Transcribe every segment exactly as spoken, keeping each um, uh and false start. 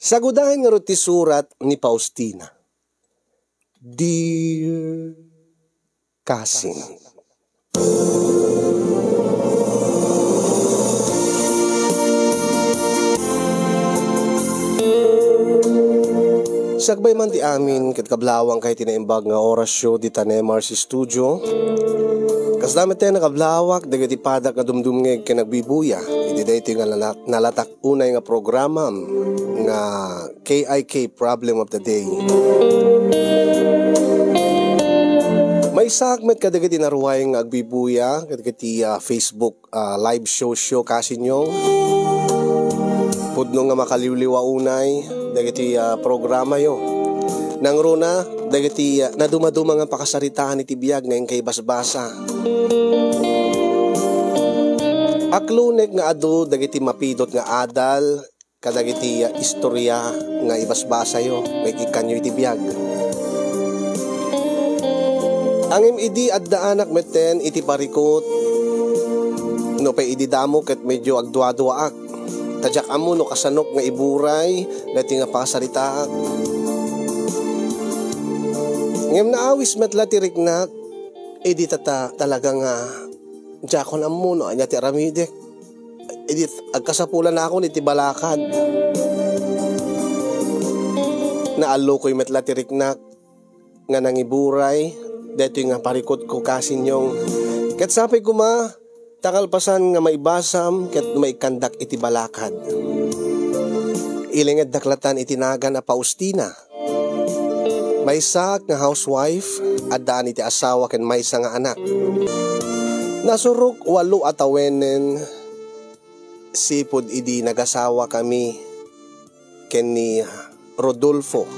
Sagudayen ngarud ti surat ni Faustina. Dear Cousin. Sakbay man ti amin ket kablawang kay ti naimbag nga orasyo dita Nemar's Studio. Kasla met ti nakablawak dagiti padak nga dumdumngeg ken nagbibuya iti daytoy nga nala-, nalatak unay nga programam nga K I K Problem of the Day. Maysaak met kadagiti naruay nga agbibuya kadagiti, ah, Facebook, ah, live show show kasinyo. Pudno nga makaliwliwa unay dagiti, ah, programayo. Nangruna dagiti, ah, nadumaduma nga pakasaritaan iti biag nga inkay basbasa. Aklonek nga adu dagiti mapidot nga adal kadagiti, ah, istorya nga ibasbasayo nga ikkanyo iti biag. Ngem idi addaanak metten iti parikut, nupay idi damo ket medio agduaduaak, ta diak ammo no kasanok nga iburay daytoy nga pakasaritaak. Ngem naawis met la ti riknak, idi tata-, talaga nga diakon ammo no ania ti aramidek. Idi agkasapulanakon iti balakad. Naallokoy met la ti riknak nga nangiburay daytoy nga parikutko kasinyo. Ket sapay koma, ta kalpasan nga maibasam ket maikkandak iti balakad. Ilingeddak latan iti nagan a Faustina. Maysaak nga housewife, addaan iti asawa ken maysa nga anak. Nasurok walo a tawenen sipud idi nagasawakami ken ni Rodolfo.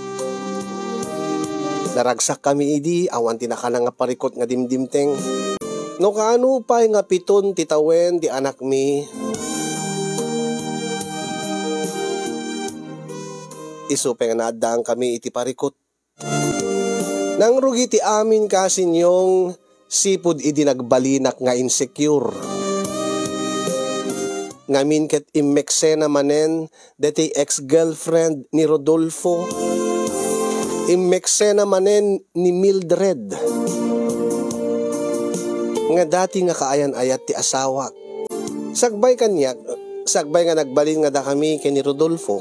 Naragsakkami idi awan ti nakanang nga parikut nga dimdimteng. No kaano pay nga piton ti tawen ti anakmi, isu pay nga naaddaankami iti parikut. Nangrugi ti amin kasinyo sipud idi nagbalinak nga insecure. Ngamin ket immeksena manen daytoy ex-girlfriend ni Rodolfo. Immeksena manen ni Mildred nga dati nga kaayan-ayat ti asawak. Sakbay kaniak, sakbay nga nagbalin nga dakami ken ni Rodolfo,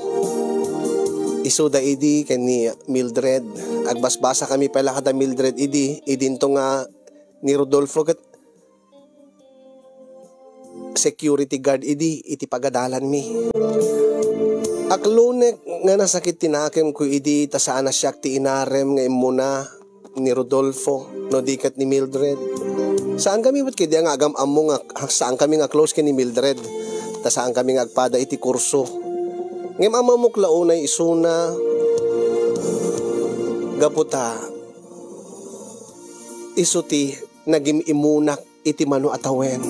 isuda idi ken ni Mildred. Agbasbasakami pay la kada Mildred idi, idinto nga ni Rodolfo ket security guard idi iti pagadalanmi. Aklonek nga nasakit ti nakemko idi ta saan a siak ti inarem nga immuna ni Rodolfo, no di ket ni Mildred. Saankami met ketdi nga agam-ammo nga, saankami nga close ken ni Mildred, ta saankami nga agpada iti kurso. Ngem ammok la unay isuna, gapu ta isu ti nagim-imunak iti mano a tawen.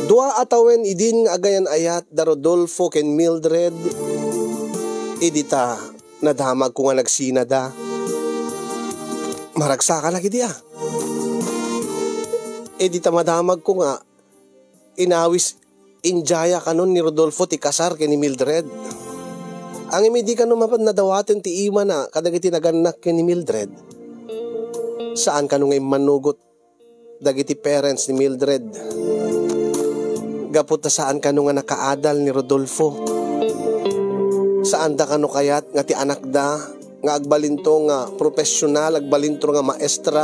Dua a tawen idin nga agayan-ayat da Rodolfo ken Mildred, idi ta nadamagko nga nagsinada. Maragsakanak idi a. Idi ta madamagko nga inawis, indiaya kanon ni Rodolfo ti kasar ken ni Mildred. Ngem idi kano mapan nadawaten ti imana kadagiti nagannak ken ni Mildred, saan kano nga immanugot dagiti parents ni Mildred. Gapu ta saan kano nga nakaadal ni Rodolfo. Saan da kano kayat nga ti anakda nga agbalinto nga profesional, agbalinto nga maestra,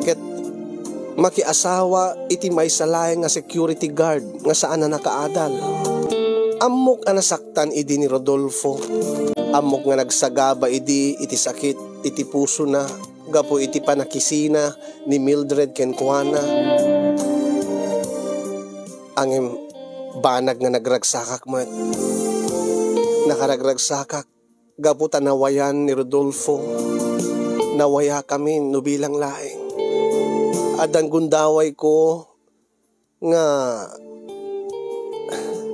ket makiasawa iti maysa laeng nga security guard nga saan a nakaadal. Ammok a nasaktan idi ni Rodolfo. Ammok nga nagsagaba idi iti sakit iti pusona gapu iti pannakisina ni Mildred kenkuana. Ngem banag nga nagragsakak met. Nakaragragsakak gapu ta nawayan ni Rodolfo. Nawayakami no bilang laeng. Addan gundawayko nga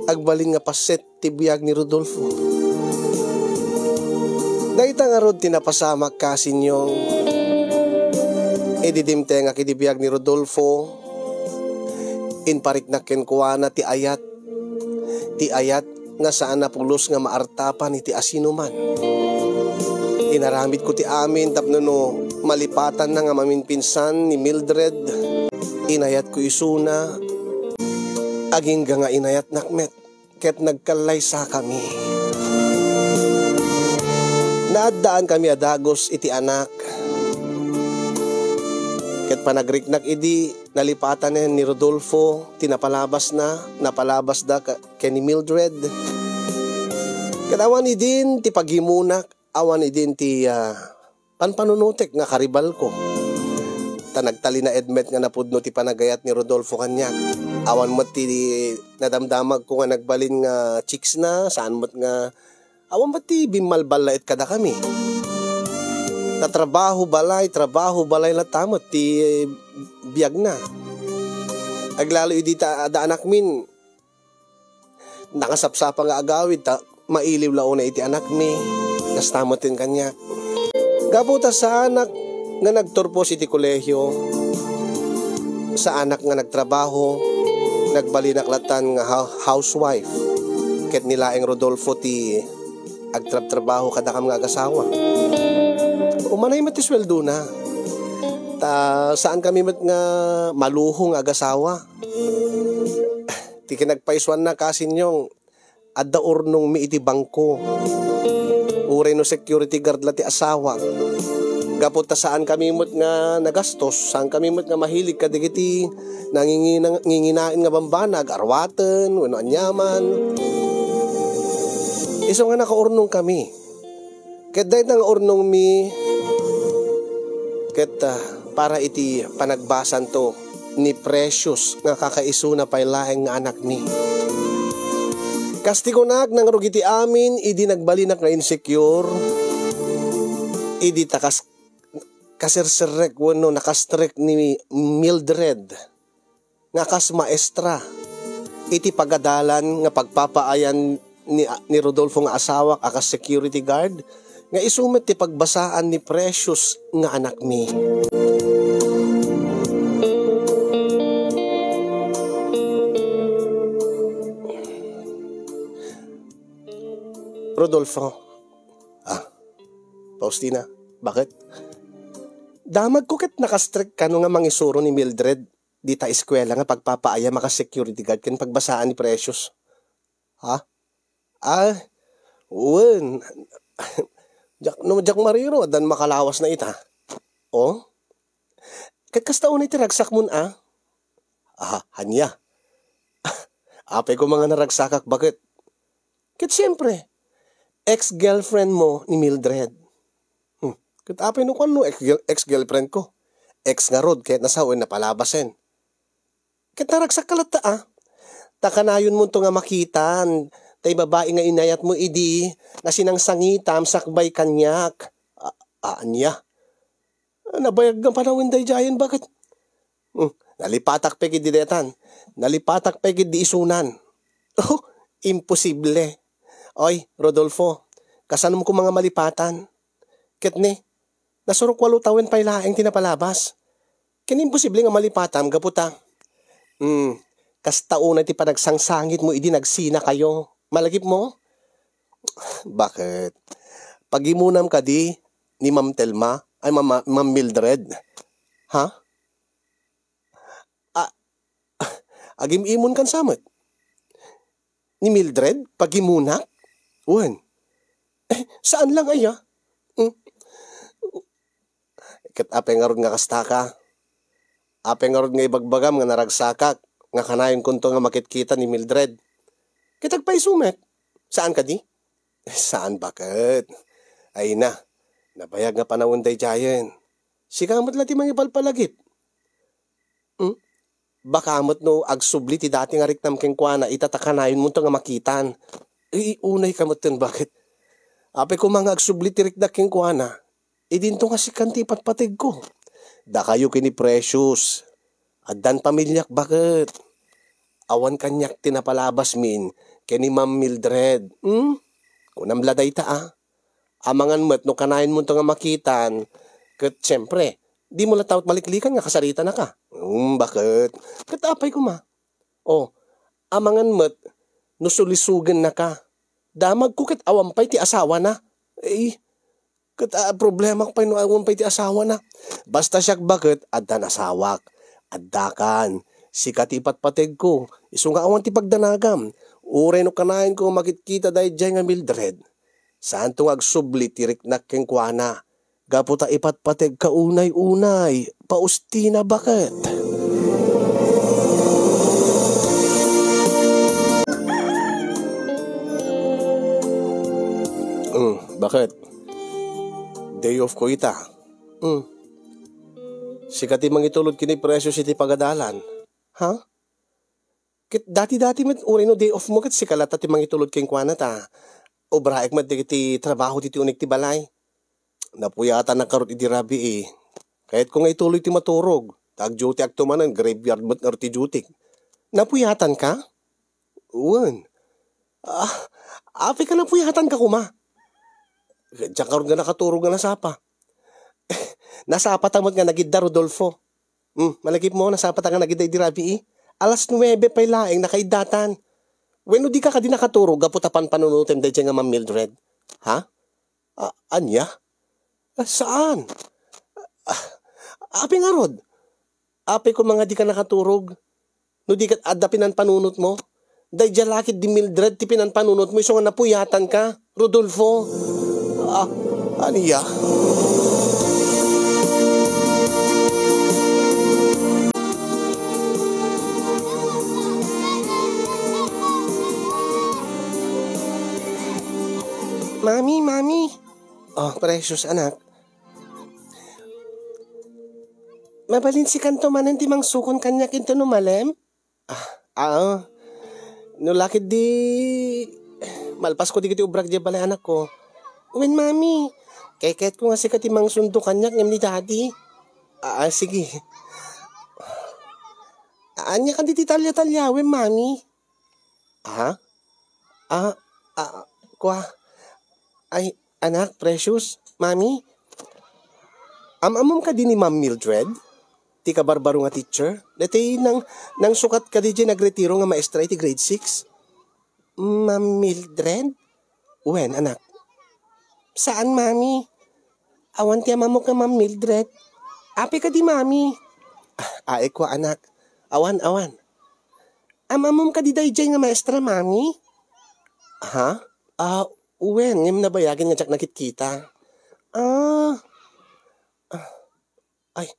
agbalin nga paset ti biag ni Rodolfo. Dayta ngarud ti napasamak kasinyo. Idi dimtengak idi biag ni Rodolfo, impariknak kenkuana ti ayat, ti ayat nga saan a pulos nga maartapan iti asinoman. Inaramidko ti amin tapno no malipatanna nga maminpinsan ni Mildred, inayatko isuna, agingga nga inayatnak met, ket nagkallaysakami. Naaddaan kami a dagus iti anak. Ket panagriknak idi, nalipatanen ni Rodolfo ti napalabasna, napalabasda ka-, ken ni Mildred. Ket awan idin ti pagimunak, awan idin ti, ah, panpanunutek nga karibalko. Ta nagtalinaed met nga napudno ti panagayat ni Rodolfo kaniak. Awan met ti nadamdamagko nga nagbalin nga chicksna, saan met nga awan met ti bimmalballaet kadakami. Ta trabaho balay, trabaho balay latta met ti biagna. Aglalo idi ta, adda anakmin, nakasapsapa nga agawid ta mailiw la unay iti anakmi, kasta met ken kaniak. Gapu ta saanak nga nagturpos iti kolehio, saanak nga nagtrabaho, nagbalinak lattan nga hou-, housewife, ket ni laeng Rodolfo ti agtrabtrabaho kadakam nga agasawa. Umanay met ti sueldona. Ta saan kami met nga maluho nga agasawa. Ti kinagpaisuanna, kasinyong, adda urnongmi iti bangko. Uray no security guard la ti asawak. Gapu ta saan kami met nga nagastos, saan kami met nga mahilig kadagiti nangingina-, nginginain nga bambanag, arwaten, wenno aniaman. Isu nga nakaurnong kami. Ket dayta nga urnongmi, ket, ah, para iti panagbasanto ni Precious nga kakaisuna pay laeng nga anakmi. Kas ti kunak, nangrugi ti amin idi nagbalinak nga insecure, idi ta kas-, kaserserrek wenno nakastrek ni Mildred nga kas maestra iti pagadalan nga pagpapaayan ni, ni Rodolfo nga asawak a kas security guard, nga isu met ti pagbasaan ni Precious nga anakmi. Rodolfo. Ah, Faustina, bakit? Damagko ket nakastrek kano nga mangisuro ni Mildred dita eskuela nga pagpapaayam a kas security guard ken pagbasaan ni Precious. Ha? Ah, wen. Diak, no, diak mariro, addan makalawasna ita. Oh? Ket kasta unay ti ragsakmon, a? Ah, ania? Apay koma nga naragsakak, baket? Ket siempre, ex-girlfriend mo ni Mildred. Hmm. Ket apay no kuan no ex-girl-, ex-girlfriend ko? Ex ngarud, ket nasawen, napalabasen. Ket naragsak ka latta, a? Ta kanayonmonto nga makitan, tay babai nga inayat mo idi, nga sinangsangitam sakbay kaniak. A-, a-, ania? Nabayag nga panawen daydiayen, baket? Hmm, nalipatak pay ketdi daytan. Nalipatak pay ketdi isunan. Oh, imposible. Oy, Rodolfo, kasanom koma nga malipatan? Ket ne, nasurok walo tawen pay laeng ti napalabas. Ken imposible nga malipatam gapu ta, hmm, kasta unay ti panagsangsangit mo idi nagsina kayo. Malagip mo? Bakit? Pagimunam kadi ni Ma'am Telma? Ay, Ma'am, Ma'am Mildred? Ha? A-, agim-imon kan samet? Ni Mildred? Pagimunak? Wen. Eh, saan lang aya? Hmm? Ket apay ngarud nga kasta ka? Apay ngarud nga ibagbagam nga naragsakak, nga kanayonkonto nga makitkita ni Mildred? Ket agpayso met. Saan kadi? Saan baket? Ay na, nabayag nga panawen daydiayen. Sika met la ti mangipalpalagip. Hmm? Baka met no agsubli ti dati nga riknam kenkuana, ita ta kanayonmonto nga makitan. Iunay ka metten, baket? Apay koma nga agsubli ti riknak kenkuana, idinto nga sikan ti ipatpategko. Dakayo ken ni Precious, addan pamiliak, baket? Awan kaniak ti napalabasmin ken ni Ma'am Mildred. Hmm? Kunam la dayta, a? Amangan met no kanayonmonto nga makitan, ket siempre, dimo latta met maliklikan nga kasaritanaka. Hmm, baket? Ket apay koma? O, amangan met no sulisogennaka. Damagko ket awan pay ti asawana. Eh, ket, ah, problemak pay no awan pay ti asawana. Basta siak baket, addan asawak. Addakan. Sika ti ipatpategko. Isu nga awan ti pagdanagam. Uray no kanayon ko makitkita daydiay nga Mildred. Saanto nga agsubli ti riknak kenkuana. Gapu ta ipatpateg ka unay-unay, paustina baket. Mm, baket? Day off ko ita. Mm. Sika ti mangitulod ken ni Precious iti pagadalan. Ha? Ket dati-dati met, uray no day off mo, ket sika latta ti mangitulod kenkuana ta obraek met dagiti trabaho ditoy uneg ti balay. Napuyatannak ngarud idi rabii. Kayatko nga ituloy ti maturog. Ta agduty ak to manen, graveyard met ngarud ti duty. Napuyatanka? Wen. Ah, apay ka napuyatanka koma? Diak ngarud nga nakaturog nga nasapa. Nasapata met nga nagidda, Rodolfo. Hmm, malagipmo, nasapata nga nagidda idi rabii. Alas nuebe pay laeng nakaiddatan. Wenno dika kadi nakaturog gapu ta panpanunotem daydiay nga Ma'am Mildred? Ha? A-, ania? Ah, saan? Ah, apay ngarud? Apay koma nga dika nakaturog? No di ket adda pinanpanunotmo? Daydiay la ket di Mildred ti pinanpanunotmo isu nga napuyatanka, Rodolfo. Ah, ania? Mami, Mami. Oh, Precious, anak. Mabalinsikanto manen ti mangsukon kaniak inton umalem? Ah, ah. No la ket di, malpasko dagiti obrak diay balay, anakko. Wen, Mami, kaykayatko nga sika ti mangsundo kaniak ngem ni Daddy. Ah, ah, sige. Ania kadi ti talia-taliawem, Mami? Ha? Ah, ah, kua. Ay, anak, Precious, Mami, am-ammom kadi ni Ma'am Mildred? Ti kabarbaro nga teacher? Daytoy nang-, nangsukat kadi diay nagretiro nga maestra iti grade six? Ma'am Mildred? Wen, anak. Saan, Mami. Awan ti amamok nga Ma'am Mildred. Apay kadi, Mami? Ah, aek kua, anak. Awan, awan. Am-ammom kadi daydiay nga maestra, Mami? Ha? Ah, wen, ngem nabayagen nga diak nakitkita. Ah. Ah. Ay.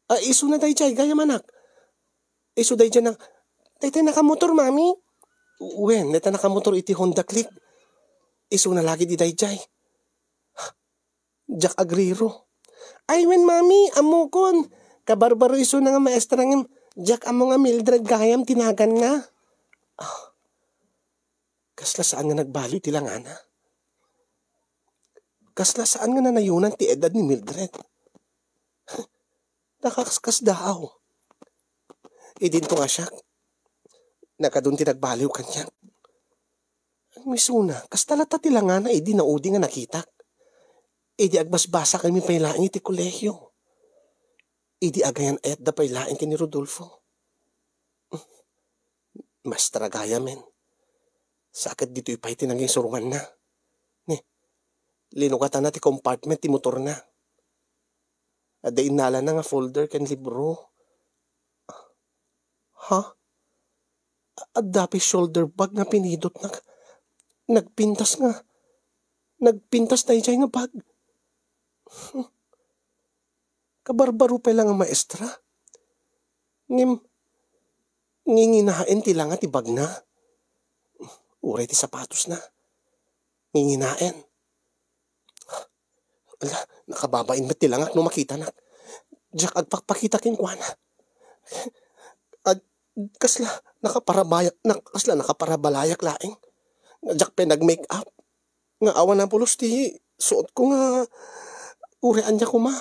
Ah, isuna daydiay, gayam, anak. Isu daydiay na, daytoy nakamotor, Mami. Wen, dayta nakamotor iti Honda Click. Isuna la ket daydiay. Diak agriro. Ay, wen, Mami, ammokon. Kabarbaro isuna nga maestra ngem diak ammo nga Mildred gayam ti naganna. Ah, kasla saan nga nagbaliw ti langana. Kasla saan nga nanayonan ti edad ni Mildred. Nakaskasdaaw. Idinto nga siak, nakadun ti nagbaliw kaniak. Misuna, kasta latta ti langana idi naudi nga nakitak. Idi agbasbasakami pay laeng iti kolehio. Idi agayan-ayatda pay laeng ken ni Rodolfo. Maestra gayamen. Sa ket ditoy pay ti nangisuronganna. Ni, linukatanna ti compartment ti motorna. Adda innalana nga folder ken libro. Ha? Adda pay shoulder bag nga pinidotna. Nagpintas nga, nagpintas daydiay nga bag. Kabarbaro pay la nga maestra. Ngem, nginginaen ti langa ti bagna. Uray ti sapatosna. Nginginaen. Ala, nakababain met ti langak no makitanak. Diak agpakpakita kenkuana. Ag-, kasla, nakaparabayak, nak-, kasla, nakaparabalayak laeng. Diak pay nag-make up. Nga awan a pulos ti suotko nga uray ania koma.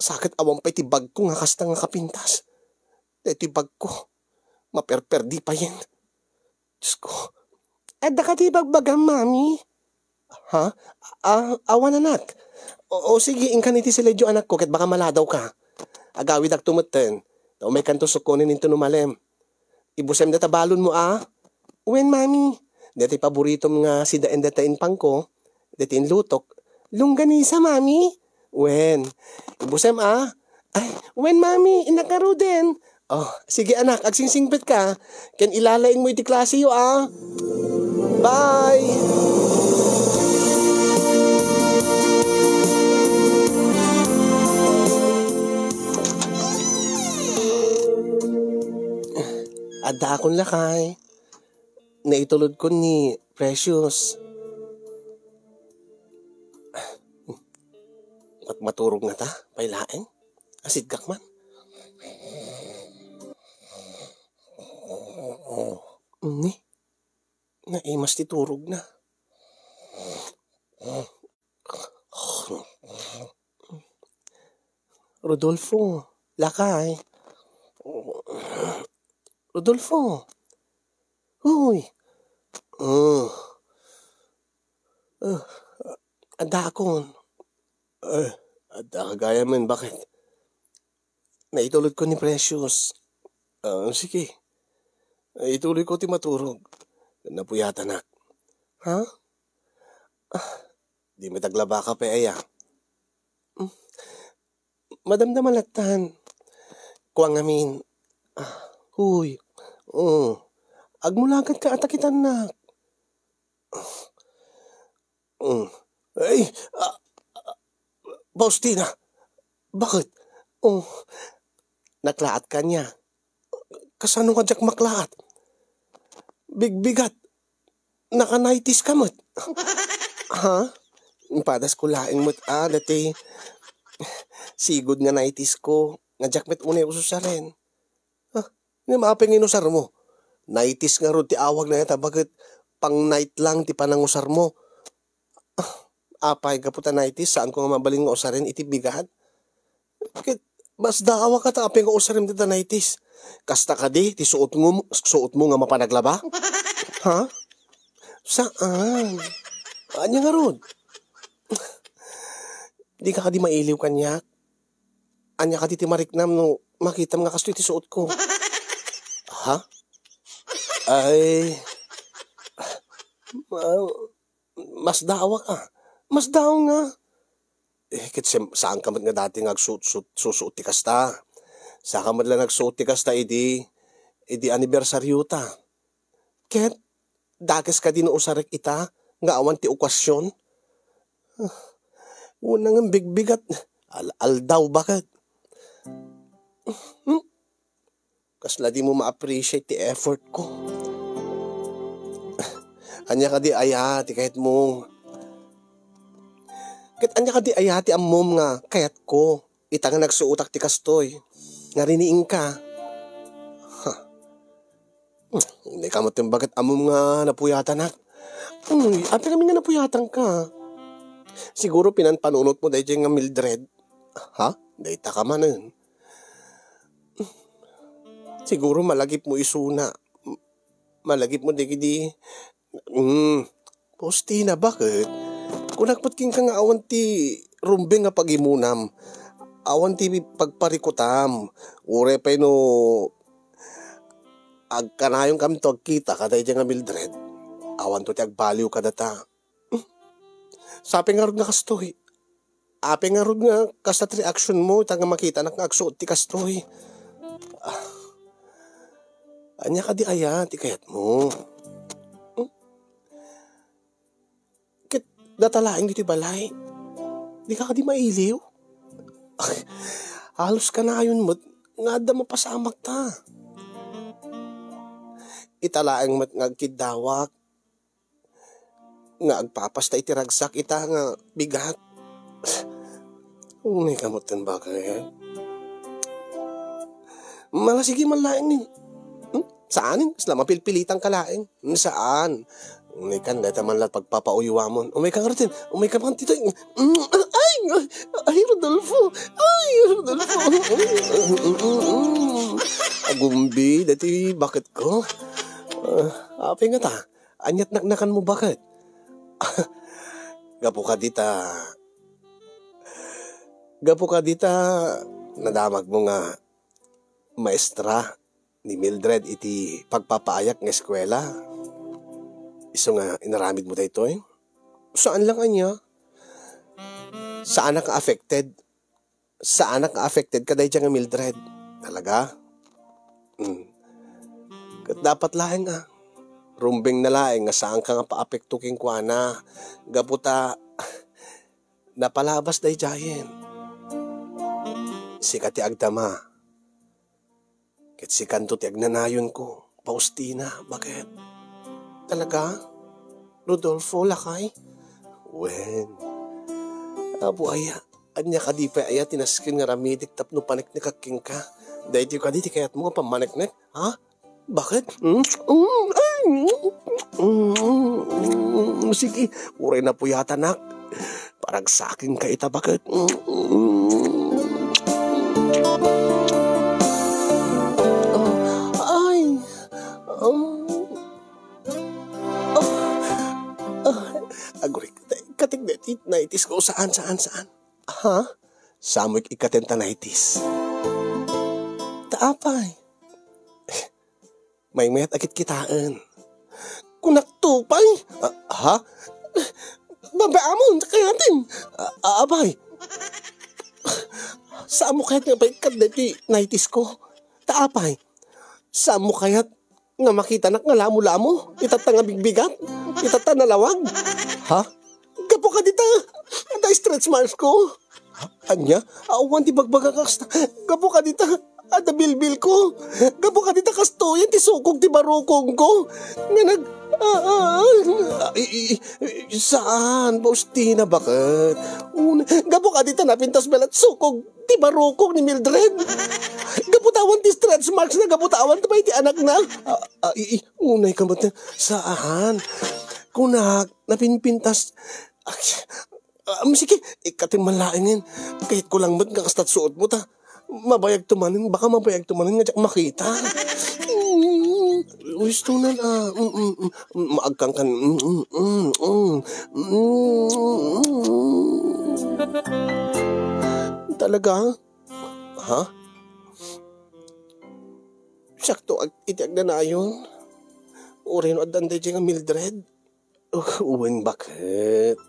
Sa ket awan pay ti bagko nga kasta nga kapintas. Daytoy bagko, maperperdi payen. Diosko. Adda kadi bagbagam, Mami? Ha? Ah, awan, anak. O, o, sige, inkan iti siledyo, anakko, ket baka maladawka. Agawidakto metten. Ta umaykanto sukkonen inton umalem. Ibusem data balonmo, a? Wen, Mami. Daytoy paboritom nga sidaen dayta impangko, daytoy inlutok, "Longganisa, Mami?" Wen. Ibusem a, "Ay, wen, Mami, innak ngaruden." Oh, sige anak, agsingsingpetka. Ken ilalaingmo iti klaseyo a. Bye! Addaakon lakay. Naitulodkon ni Precious. Mat-, maturog ngata, pay laeng. Asidgak man. Ni, naimas ti turogna. Rodolfo, lakay. Rodolfo. Uy. Oh. Ah, addaakon. Eh, adda ka gayam, baket? Naitulodko ni Precious. Ah, sige. Ituloyko ti maturog. Napuyatanak. Ha? Ah, di met aglabaka pay aya. Hmm. Madamdama lattan. Kua ngamin. Ah, huy. Oh. Agmulagat ka, ata kitannak. Mm. Ay, ah, ah, Faustina, baket? Oh, naklaat ka ania? Kasano nga diak maklaat? Bigbigat. Naka-nighties ka met. Ha? Padasko laeng met a, dati sigud nga nighties ko, nga diak met unay ususaren. Ah, ngem apay nga inusarmo? Nighties ngarud ti awagna ita, baket pang-night lang ti panangusarmo. Ah, apay, gapu ta nighties, saanko nga mabalin nga usaren iti bigat? Ket masdaawak ta apay nga usarem dita nighties. Kasta kadi ti suotmo, suotmo nga mapanaglaba? Ha? Saan? Ania ngarud? Di ka kadi mailiw kaniak? Ania kadi ti mariknam no makitam nga kastoy ti suotko? Ha? Ay, ma-, masdaawak a. Masdaaw nga. Eh, ket sem-, saan ka met nga dati nga agsuot-suot, susuot ti kasta? Saka met la nagsuot ti kasta idi, idi anibersariota. Ket dakes kadi no usarek ita nga awan ti okasion? Ah, una nga bigbigat, al-, aldaw baket. Hmm? Kasla dimo ma-appreciate ti effort ko. Ania kadi aya ti kayatmo? Ket ania kadi aya ti ammom nga kayatko? Ita nga nagsuotak ti kastoy, nga riniingka. Ha. Hmm, di ka met baket ammom nga napuyatanak. Hmm, apay ngamin nga napuyatanka? Siguro pinanpanunotmo daydiay nga Mildred. Ha? Dayta ka manen. Siguro malagipmo isuna. Malagipmo dagidi. Mm. Faustina, baket? Kunak met kenka nga awan ti rumbeng nga pagimonam. Awan ti pagparikutam. Uray pay no agkanayonkamto agkita kadaydiay nga Mildred. Awanto ti agbaliw kadata. Sapay ngarud nga kastoy. Apay ngarud nga kasta ti reaksionmo ita nga makitanak nga agsuot ti kastoy? Ah, ania kadi aya ti kayatmo? Hmm? Ket data laeng ditoy balay. Di ka kadi mailiw? Halos kanayon met nga adda mapasamak ta. Ita laeng met nga agkiddawak. Nga agpapasta iti ragsak ita nga bigat. Umayka met ten, baket. Mala, sige man laeng ni. Hmm? Saan? Kasla mapilpilitan ka laeng. Hmm, saan? Umaykan, dayta man la pagpapauyuamon. Umayka ngarud ten. Umayka man ditoy. Hmm, ay, ay, ay, Rodolfo. Ay, Rodolfo. Agumbi, daytoy baket ko. Ah, apay ngata? Ania't naknakanmo, baket? Gapu kadita, gapu kadita, nadamagmo nga maestra ni Mildred iti pagpapaayak nga eskuela. Isu nga inaramid mo daytoy? Saan lang ania? Saanak nga affected? Saanak nga affected kadaydiay nga Mildred? Talaga? Hmm. Ket dapat laeng a, rumbeng na laeng nga saanka nga paapekto kenkuana. Gapu ta, napalabas daydiayen. Sika ti agdama. Ket sikanto ti agnanayonko, Faustina. Bakit? Talaga? Rodolfo, lakay? Wen. Apo aya, ania kadi pay aya ti nasken nga aramidek tapno paneknek kenka? Daytoy kadi ti kayatmo nga pammaneknek? Ha? Bakit? Hmm? Hmm? Ay! Hmm? Hmm? Sige, uray napuyatanak. Paragsakenka ita, bakit? Ay! Um, ah, ah, aguray, katek deti naitis ko. Saan, saan, saan? Ha? Samoy ikaten ta naitis. Ta apay? Maymayat a kitkitaen. Kunak to pay. Ah, ha? Babaamon, kayatin. Ah, ah, apay. Saanmo kayat nga baikkan deti naitis ko? Ta apay? Saanmo kayat nga makitanak nga lamo-lamo? Itatta nga bigbigat? Itatta nalawag? Ha? Gapu kadita, adda stretch marks ko. Ania? Awan ti bagbaga kasta. Gapu kadita, adda bilbil ko. Gapu kadita, kastoyen ti sukog ti barukong ko. Nga nag-, ah, ah, ah, i-, i-, i-, saan, Faustina, bakit? Un-, gapu kadita, napintas met sukog ti barukong ni Mildred. Gapu ta awan ti stretch marks na, gapu ta awan pay ti anakna. Ah, ah, i-, i-, unay ka met, saan? Kunak, napinpintas. Ay, ah, sige, ikaten man laengen. Kayatko lang met nga kasta ti suotmo ta. Mabayagto manen, baka mabayagto manen nga diak makita. Mm, wistonan, ah, mm, mm, mm, maagkangkan, mm, mm, mm, mm, mm. Talaga? Ha? Siakto ag-, iti agnanayon? Uray no addan daydiay nga Mildred? Uh, wen, bakit?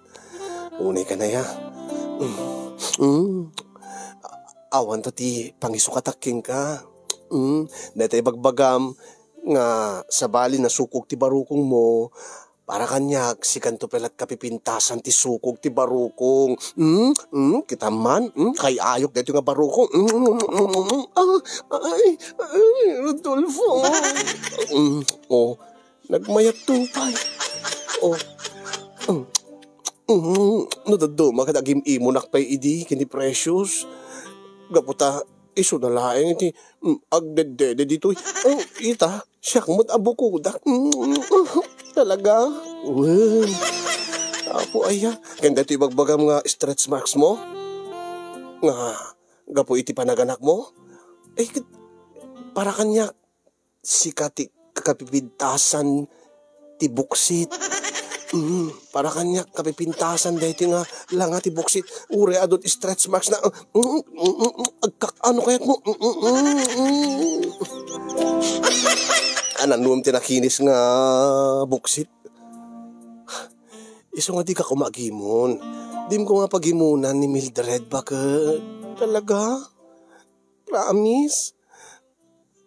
Unay ka na ya. Mm. Mm. Awan ta ti pangisukatak kenka. Mm. Dayta ibagbagam nga sabali nasukog ti barukongmo, para kaniak, sikanto pay lat kapipintasan ti sukog ti barukong. Mm? Mm? Kita man? Mm? Kay-ayok daytoy nga barukong. Mm? Mm? Mm? Ah, ay, ay, Rodolfo. Mm. Oh, nagmayat to pay. Oh. Mm. Mm. No dadduma ket agim-imonak pay idi ken ni Precious. Gapu ta isu na laeng ti, mm, agdeddede ditoy. Oh, ita, siak met a bukodak. Mm, talaga? Wen. Apo aya. Ken daytoy ibagbagam nga stretch marks mo? Nga gapu iti panaganakmo? Eh, ket para kaniak, sika ti kapipintasan ti buksit. Mm, para kaniak, kapipintasan daytoy nga langa ti buksit. Uray adu ti stretch marks na. Mm, mm, mm, mm, agkak-ano kayat mo? Mm, mm, mm, mm. Ananuem ti nakinis nga buksit? Isu nga dika koma agimon. Dim koma pagimonan ni Mildred, bakit? Talaga? Promise?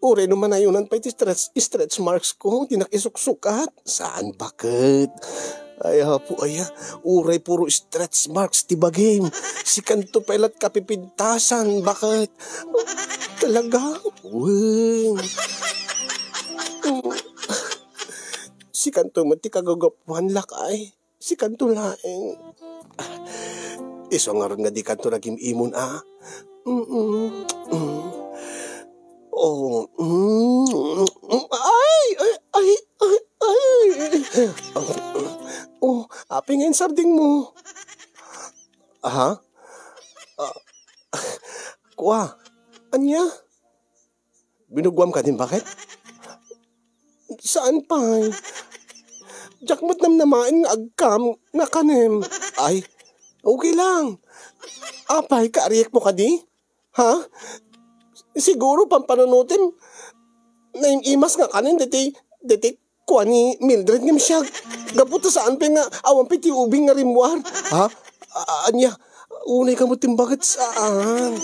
Uray no manayonan pay ti stretch, stretch marks ko, dinak isuksukat. Saan, bakit? Ay, apo aya, uray puro stretch marks ti bagim. Sikanto pay lat kapipintasan, bakit? Talaga? Wen. Sikanto met ti kagagapuan, lakay. Sikanto laeng. Isu ngarud nga dikanto nagim-imon a. Mm, mm. Oh, mm, mm, ay, ay, ay, ay, ay. Oh, apay nga insarding mo? Aha? Ah, kua, ania? Binugoam kadin, bakit? Saan pay? Diak met namnamaen nga agkam nga kanem. Ay, okay lang. Apay, kaariek mo kadi? Ha? Siguro pampanunutem, naim-imas nga kanen deti, deti kua ni Mildred ngem siak. Gapu ta saan pay nga awan pay ti ubing nga rimmuar. Ha? A-, ania? Unay ka met ti imbagat saan.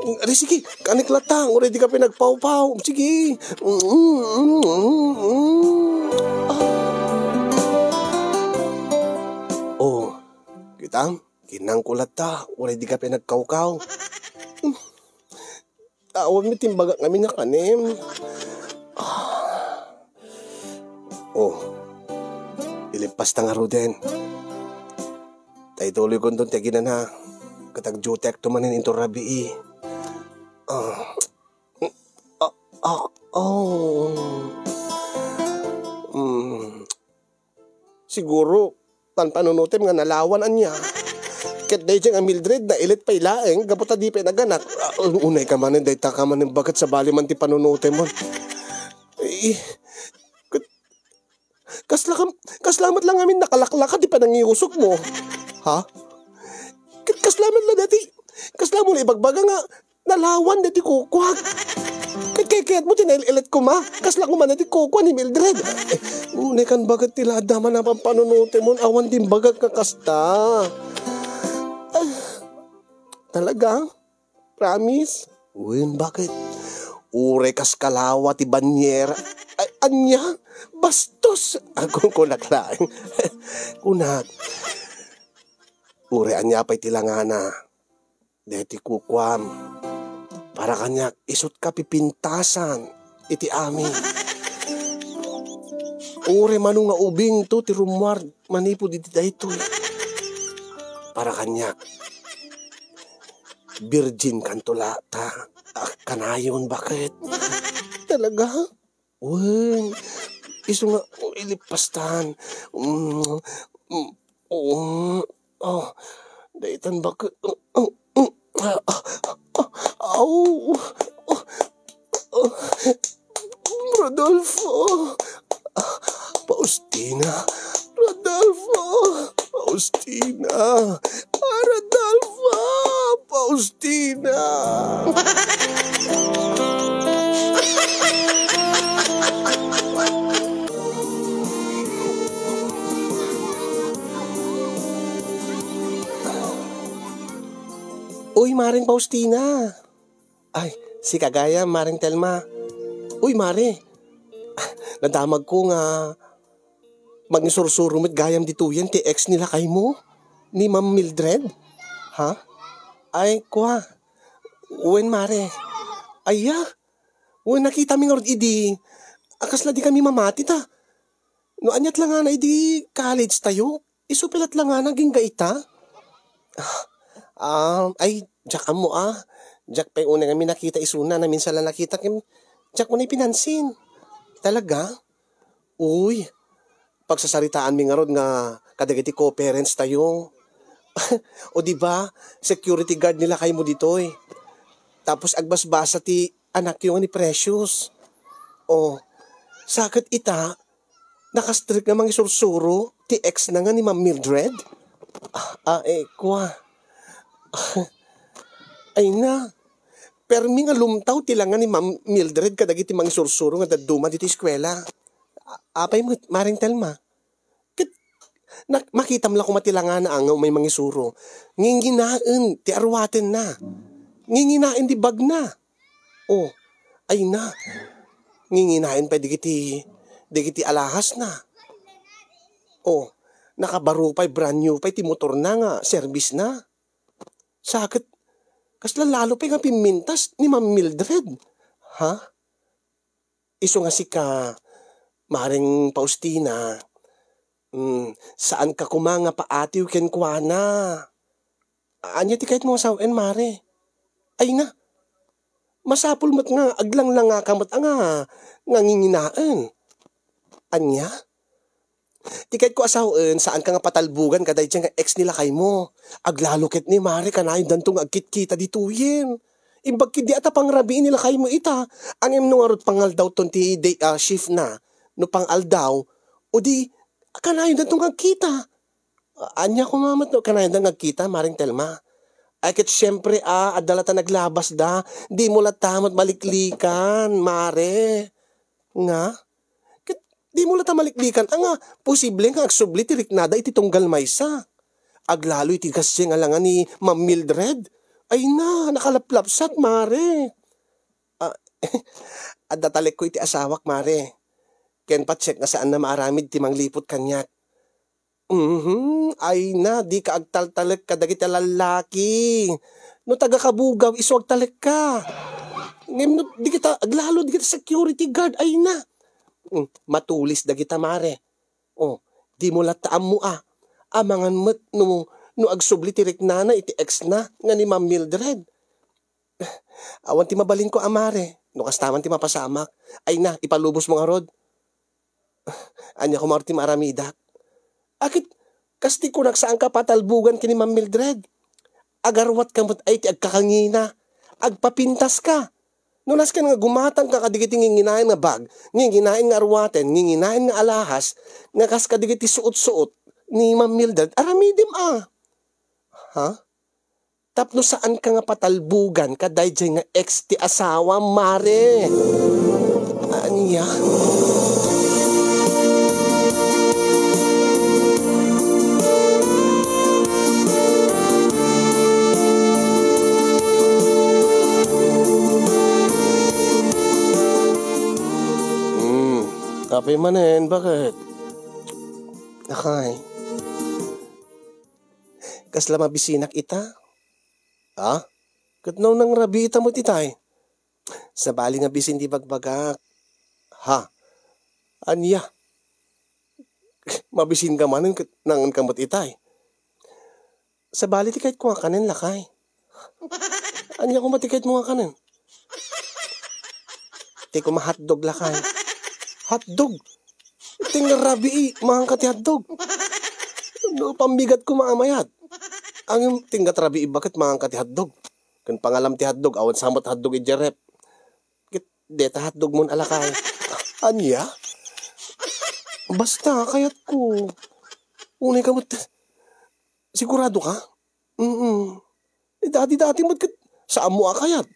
Ari, sige, kanek latta, uray di ka pay nagpawpaw. Sige. Mm, mm, mm, mm. Ah. Oh, kitam, kinangko latta, uray di ka pay nagkawkaw. Awan met ti imbagak ngamin a kanem. Ah. Oh, ilippasta ngaruden. Ta ituloykonton ti aginana, ket agdiutekto manen inton rabii. Ah. Ah, ah, oh. Mm. Siguro, panpanunutem nga nalawan ania. Ket daydiay nga Mildred, nailet pay laeng, gapu ta di pay naganak. Ah, unay ka manen, dayta ka manen, baket sabali man ti panunutem. Eh, ket kasla kam-, kasla met la ngamin nakalaklaka ti panangiyusokmo. Ha? Ket kasla met la dati, kasla mo la ibagbaga nga nalawan dati kukuak. Ket kayatmo ti nail-ilet koma. Kasla koma dati kukua ni Mildred. Eh, unay kan baket ti lada man a pampanunutem, awan ti imbagak nga kasta. Ah, talaga? Promise? Wen, baket? Uray kas kalawa ti banyera. Ay, ania? Bastos! Agkukunak laeng. Kunak. Uray ania pay ti langana. Deti kukuam. Para kaniak, isutka pipintasan iti amin. Uray mano nga ubingto ti rummuar manipud iti daytoy. Para kaniak, virgin kanto la ta, ah, kanayon, baket? Talaga? Wen, isu nga, oh, ilipastan. Mm, mm, oh, oh, daytan baket. Mm, mm, mm, ah, ah, ah, au, oh, oh. Rodolfo! Faustina! Rodolfo! Faustina! Ah, Rodolfo! Faustina! Uy, Maring Faustina! Ay, sika gayam, Maring Telma. Uy, Mare, nadamagko nga mangisursuro met gayam ditoyen ti ex ni lakaymo, ni Ma'am Mildred. Ha? Ay, kua. Wen, Mare. Aya? Wen, nakitami ngarud idi. A, kasla di kami mamati ta. No aniat la nga na idi college tayo, isu pay lat la nga na agingga ita. Ah, ay, diak ammo, ah. Diak pay unay nga mi nakita isuna, naminsan la nakita ken diak unay pinansin. Talaga? Uy, pagsasaritaanmi ngarud nga kadagiti co-parents tayo. O di ba, security guard ni lakaymo ditoy. Tapos agbasbasa ti anakyo nga ni Precious. O, sa ket ita, nakastrek nga mangisursuro ti ex na nga ni Ma'am Mildred? Ah, ah, eh, kua. Ay na. Permi nga lumtaw ti langa ni Ma'am Mildred kadagiti mangisursuro nga dadduma ditoy eskuela. A-, apay met, Maring Telma? Ket nak-, makitam la koma ti langana a nga umay mangisuro. Nginginaen ti aruatenna. Nginginaen ti bagna. Oh, ay na. Nginginaen pay dagiti, dagiti alahasna. Oh, nakabaro pay, brand new pay ti motorna nga serbisna. Sa ket, kasla lalo pay nga pimmintas ni Ma'am Mildred. Ha? Isu nga sika, Maring Faustina, mm, saanka koma nga paatiw kenkuana. Ania ti kayatmo nga sawen, Mare? Ay na, masapul met nga aglanglangaka met a nga, nga nginginaen. Ania? Ti kayatko a sawen, saanka nga patalbogan kadaydiay nga ex ni lakaymo. Aglalo ket ni Mare, kanayon danto nga agkitkita ditoyen. Imbag ketdi a ta pangrabii ni lakaymo ita. Ngem no ngarud pangaldawton ti day, ah, shift na, no pangaldaw, o di, kanayon danto nga agkita. A-, ania koma met no kanayon da nga agkita, Maring Telma? Ay, ket siempre, ah, adda la ta naglabasda. Dimo latta met maliklikan, Mare. Nga? Ket Dimo latta maliklikan a nga posible nga agsubli ti riknada iti tunggal maysa. Aglalo iti kasdiay nga langa ni Ma'am Mildred. Ay na, nakalaplapsat, mare. Ah, adda talekko iti asawak, mare. Ken patsekna saanna maaramid ti mangliput kaniak. Mhm, ay na, dika agtaltalek kadagiti lallaki. No taga-Kabugaw, isu agtalekka. Ngem no, dagita, aglalo dagita security guard, ay na. Mm, matulis dagita, mare. Oh, dimo latta ammo a. Amangan met no, no agsubli ti riknana iti ex na nga ni Ma'am Mildred. Awan ti mabalinko a, mare, no kasta man ti mapasamak. Ay na, ipalubosmo ngarud. Ania koma ti maaramidak? Ket, kas ti kunak, saanka patalbogan ken ni Ma'am Mildred. Agaruatka met ay ti agkakangina. Agpapintaska. No nasken nga gumatangka kadagiti nginginaen nga bag, nginginaen nga aruaten, nginginaen nga alahas, nga kas kadagiti suot-suot ni Ma'am Mildred, aramidem a. Ha? Tapno saanka nga patalbogan kadaydiay nga ex ti asawam, mare. Ania? Hmm, kape manen, baket? Akay. Kasla mabisinak ita? Ha? Ket no nangrabii ita met itay? Sabali nga bisin ti bagbagak. Ha? Ania? Mabisinka manen ket nangngenka met itay? Sabali ti kayatko nga kanen, lakay. Ania koma ti kayatmo nga kanen? Ti koma hotdog, lakay. Hotdog? Ti ngrabii, manganka ti hotdog. No, pambigat koma a mayat. Ngem ti ngrabii, baket manganka ti hotdog? Ken pangalam ti hotdog, awan sa met hotdog idiay ref. Ket deta hotdogmon a, lakay. Ania? Basta, kayatko. Unay ka met. Sigurado ka? Mm. Eh, dati-dati met ket saanmo a kayat.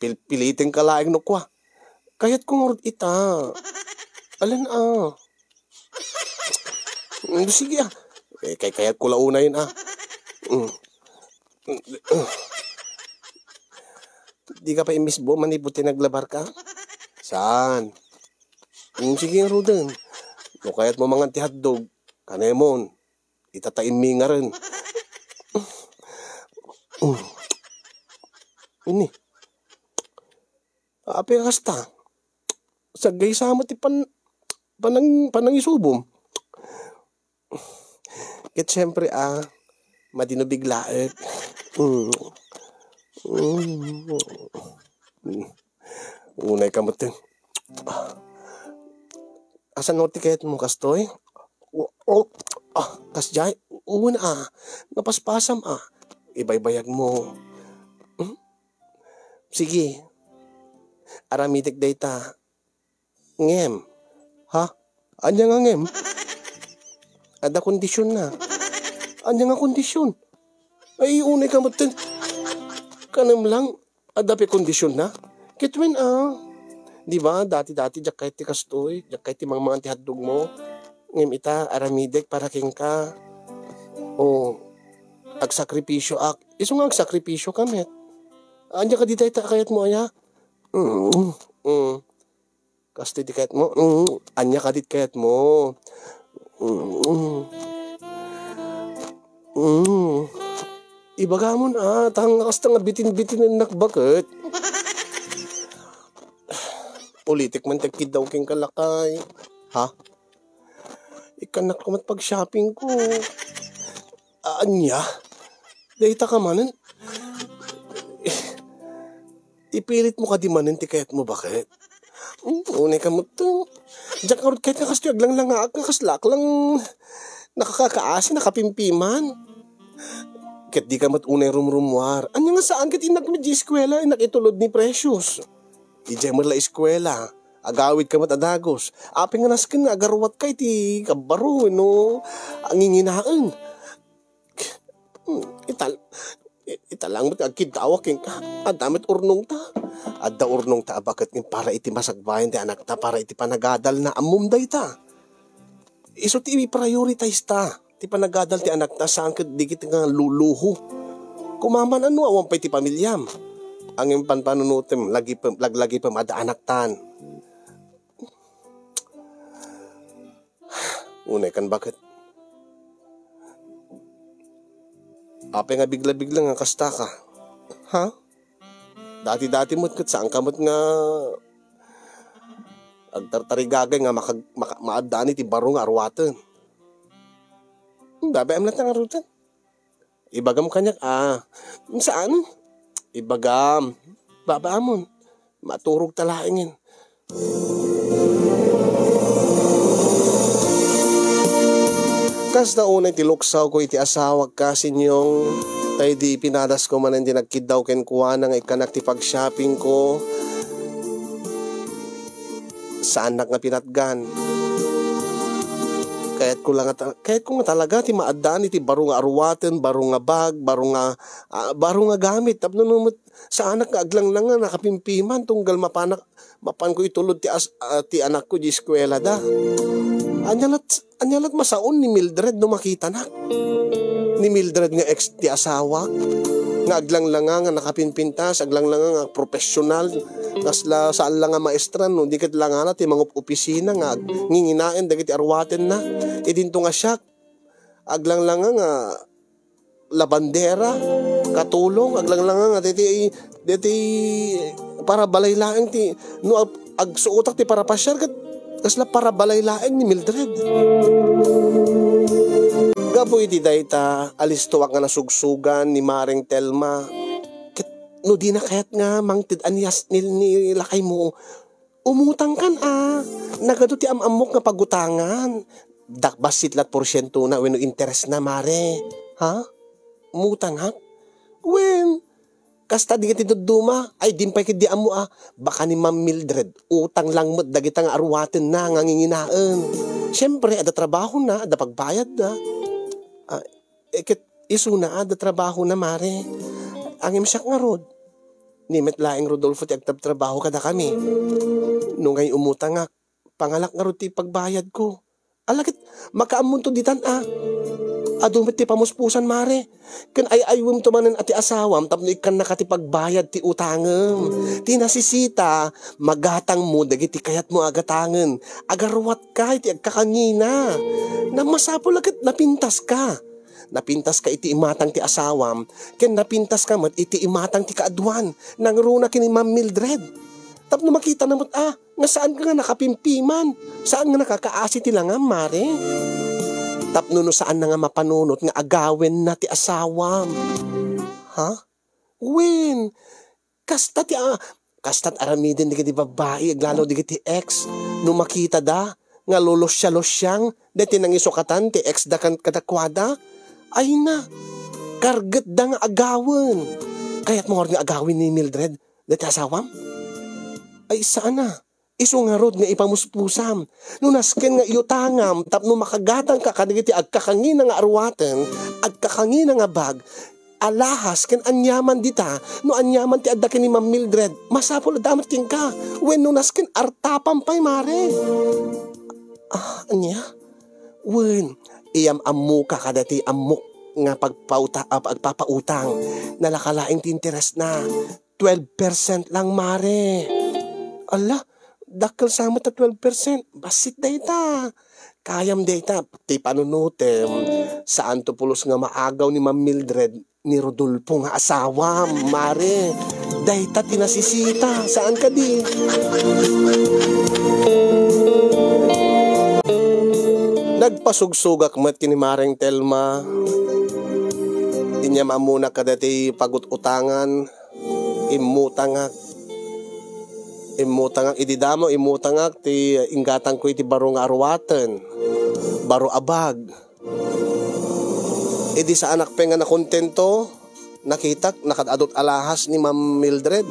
Pilpilitenka laeng no kua. Kayatko ngarud ita. Alen a. Mm, sige a. Eh, kay kayatko la unayen a. Mm. Dika pay imisbo manipud ti naglabarka? Saan? Mm, sige ngaruden. No kayatmo mangan ti hotdog, kanemon. Itataimmi ngaren. Ini. Apay kasta? Saggaysa met ti pan-, panang-, panangisubom. Ket siyempre, ah, madi no biglaek. Mm. Mm. Unay ka met. Asan no ti kayatmo, kastoy? O, o, ah, kasdiay? Wen, ah. Napaspasam, ah. Ibaybayagmo. Hmm? Sige. Aramidek dayta. Ngem. Ha? Ania nga ngem? Adda kondisionna. Ania nga kondision? Ay, unay ka met. Kanem lang. Adda pay kondisionna? Ket wen, ah. Di ba, dati-dati, diak kayat ti kastoy, diak kayat ti mangmangan ti hotdogmo. Ngem ita, aramidek para kenka. O, agsakripisioak. Isu nga agsakripisioka met. Ania kadi dayta a kayatmo aya? Mm, mm. Kastoy ti kayatmo? Mm, ania kadi ti kayatmo? Mm, mm. Mm. Ibagamon, ah, ta nga kasta nga bitin-bitinennak baket. Ulitek man ti agkiddaw kenka, lakay. Ha? Ikkannak koma ti pag-shoppingko. Ania? Dayta ka manen? Ipilitmo kadi manen ti kayatmo, baket? Hmm, unay ka met. Diak ngarud kayat nga kastoy aglanglangaak nga kaslaak lang nakakakaasi, nakapimpiman. Ket dika met unay rumrummuar. Ania nga saan ket innak met diay eskuela, innak itulod ni Precious. Idiay met la eskuela, agawidka met a dagus. Apay nga nasken nga agaruatka iti kabbaro wenno nginginaen? Hmm, ital-, i-, ita lang met nga agkiddawak kenka. Adda met urnongta. Adda urnongta a baket ngem para iti masagbayan ti anakta, para iti panagadalna. Ammom dayta. Isu ti i-prioritize ta ti panagadal ti anakta, saan ket dagiti nga luluho. Kumaman, no awan pay ti pamiliam, ngem panpanunotem, lagi-, laglagipem, adda anaktan. Unay kan baket. Apay nga bigla-bigla nga kasta ka? Ha? Dati-dati met ket saan ka met nga agtartarigagay nga makag-, maka-, maaddaan iti baro nga aruaten. Hmm, babaem latta ngaruden. Ibagam kaniak, a, saan? Ibagam. Babaamon. Maturog ta laengen. Kasta unay ti luksawko iti asawak, kasinyong, ta idi pinadasko manen ti nagkiddaw kenkuana nga ikkanak ti pag-shoppingko, saannak nga pinatgan. Kayatko la nga ta-, kayatko nga talaga ti maaddaan iti baro nga aruaten, baro nga bag, baro nga, ah, baro nga gamit. Tapno no met saanak nga aglanglangang nakapimpiman tunggal mapanak, mapanko itulod ti as-, ah, ti anakko di eskuelada. Ania lat, ania lat masaon ni Mildred no makitanak? Ni Mildred nga ex ti asawak, nga aglanglangang nga nakapinpintas, aglanglangang nga profesional, kasla saan la nga maestra, no di ket langana ti mangup-opisina nga ag-, nginginaen dagiti aruatenna. Idinto nga siak, aglanglangang nga labandera, katulong, aglanglangang nga deti, deti para balay laeng ti, no ag-, agsuotak ti para pasiar, ket kasla para balay laeng ni Mildred. Gapu iti dayta, alistoak nga nasugsugan ni Mareng Telma. Ket no dina kayat nga mangted anias ni, ni lakaymo, umutangkan a. Nagadu ti am-ammok nga pagutangan. Dak-, bassit lat porsientona wenno interesna, mare. Ha? Umutangak? Wen, kasta di ket ti dadduma, ay, dimpay ket di ammo a, baka ni Ma'am Mildred, utang lang met dagita nga aruatenna nga nginginaen. Siempre, adda trabahona, adda pagbayadda. Ah, eh, ket isuna, adda trabahona, mare. Ngem siak ngarud, ni met laeng Rodolfo ti agtabtrabaho kadakami. No ngay umutangak, pangalak ngarud ti pagbayadko. Ala ket, makaammonto ditan a. Adu met ti pamuspusan, mare. Ken ay-aywemto manen a ti asawam tapno ikkannaka ti pagbayad ti utangem. Ti nasisita, magatangmo dagiti kayatmo a gatangen. Agaruatka iti agkakangina. Na masapul a ket napintaska. Napintaska iti imatang ti asawam, ken napintaska met iti imatang ti kaaduan. Nangruna ken ni Ma'am Mildred. Tapno makitana met a, nga saanka nga nakapimpiman, saan nga nakakaasi ti langam, mare. Tapno no saanna nga mapanunot nga agawenna ti asawam. Ha? Wen, kasta ti a-, kastat aramiden dagiti babbai, aglalo dagiti ex, no makitada nga lulusia-lusiang dagiti nangisukatan ti ex da kan-, kadakuada, ayna, kargetda nga agawen. Kayatmo ngarud nga agawen ni Mildred dagiti asawam? Ay, saan a. Isu ngarud nga ipamuspusam. No nasken nga iutangam tapno makagatangka kadagiti agkakangina nga aruaten, agkakangina nga bag, alahas ken aniaman dita, no aniaman ti adda ken ni Ma'am Mildred, masapul a damat kenka. Wen no nasken artapam pay, mare. Ah, ania? Wen, iyam-ammoka kadati ammok nga pagpauta-, ah, pagpapautang. Nalaka laeng ti interesna. Twelve percent lang, mare. Ala, dakkel sa met a twelve percent. Bassit dayta. Kayam dayta. Ti panunotem, saanto pulos nga maagaw ni Ma'am Mildred ni Rodolfo nga asawam, mare. Dayta ti nasisita. Saan kadi? Nagpasugsugak met ken ni Mareng Telma. Inya maammonak kadati pagut-utangan. Immutangak. Immutangak idi damo, immutangak ti inggatangko iti baro nga aruaten, baro a bag. Idi saanak pay nga nakontento, nakitak, nakad-adut alahas ni Ma'am Mildred.